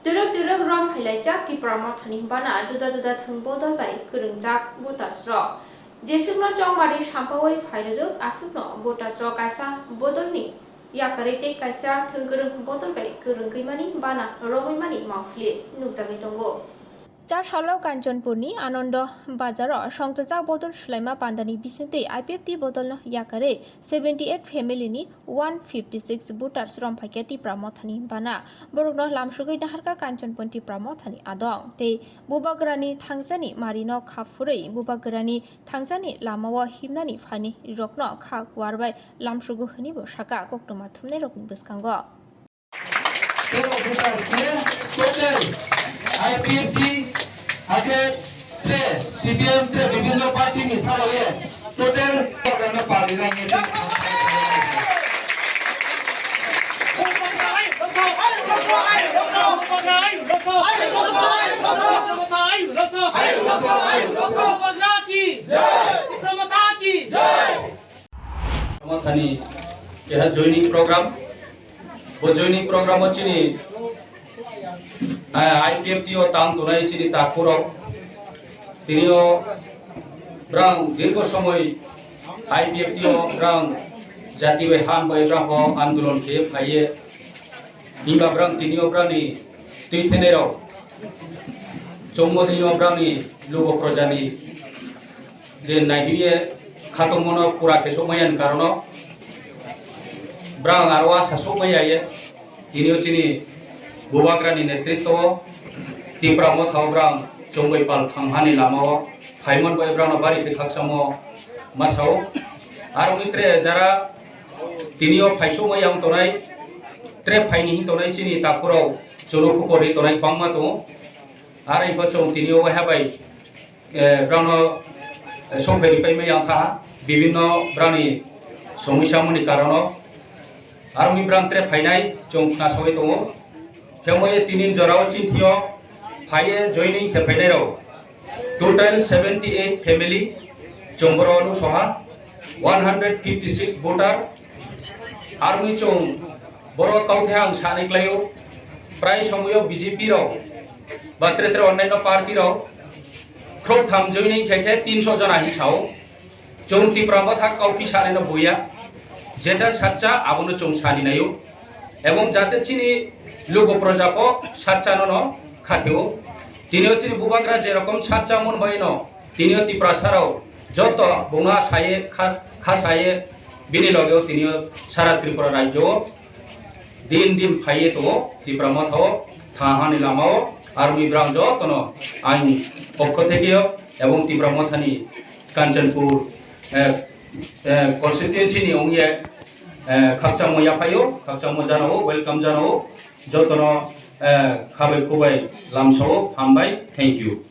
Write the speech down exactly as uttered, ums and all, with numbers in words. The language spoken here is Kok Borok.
Twrwk twrwk rom phailaijak Tipra Mothani bana juda juda thwng bodol bai kwrwngjak voters rok. Jesukno chongmari sampaui phairwrwk aswkno voters rok kaisa bodolni yakarwi tei kaisa thwng kwrwng bodol bai kwrwngwi mani bana romwi mani mangphili nukjagwi tongo. Chasalo Kanchanpurni Anando Bazaro songchajak bodol swlaima pandani bisingtwi I P F T bodolno yakarwi seventy eight family ni one fifty six voters romphai khe Tipra Mothani bana. Borokno lamsugwi naharkha Kanchanpur Tipra Mothani adong tei Bubagrani thangjani marino kha phurwi Bubagrani thangjani lamao himnani phaini rokno kha kuar bai lamsugo hwnwibo sakha koktwma thumnairokni bwskango. Tei officer khe total I P F T hakhe tre C P M tre bibhinno party ni salo ye total program no pali nang ye. Mothani keha joining program. Bo joining program o chini, eh, I P F T o tang tongnai chini takhurok. Tini o brang dirgo somoi I P F T o brang jati bai han bai brang o andolon khe phaiye. Himba brang tini o brang ni twi thenai rok chongmo tini o brang ni lugo proja ni je naihiye khatungmano pura khe sokmaya ni karono brang aro asa sokmaya ye. Tini o chini Bubagrani netritwo Tipra Motha o brang chongbai pal thanghani lama o phaimon bai brang no bari khe khakchangmo masa o. Aro mitre jara tini o phaisokmaya wng tongnai, tre phaini hin tongnai chini takhurok chwlo khupor ri tongnai bangma tongo. Aro bo chwng tini o waiha bai eh, brano, eh, sokphai ripai maya wngkha bibhinno brani somosya mani karono. Aroni bran tre phainai chwng khna sawi tongo. Khe omo ye tinin jorao chinthio phaiye joining khe phainai rok. Total seventy eight family chwng boro nusoha, one hundred fifty six voter. Aroni chwng boro tauthai ang sanai klaio. Prai somoyo B J P rok ba tre tre onnaino party rok khrotham joining khe khe tinso jona hin sao. Chwng Tipra Motha kauphi sanino buya. Jeta sacha abono chwng sani naio. Ebong jate chini lugo projako sacha nono khatheo. Tinio chini bubagra jerokom sacha mon baino tinio Tiprasarao joto bungno saye kha, kha saye bini logeo tinio sara Tripura rajyo din din phaiye tongo Tipra Motha o thanghani lama o aroni brang jotono ang pokho thekeo ebong Tipra Motha ni Kanchanpur, eh, eh, constituency ni ongye, eh, khakchangmo yaphaio, khakchangmo janao, welcome janao, jotono, eh, khabai khubai lamsao hambai, thank you.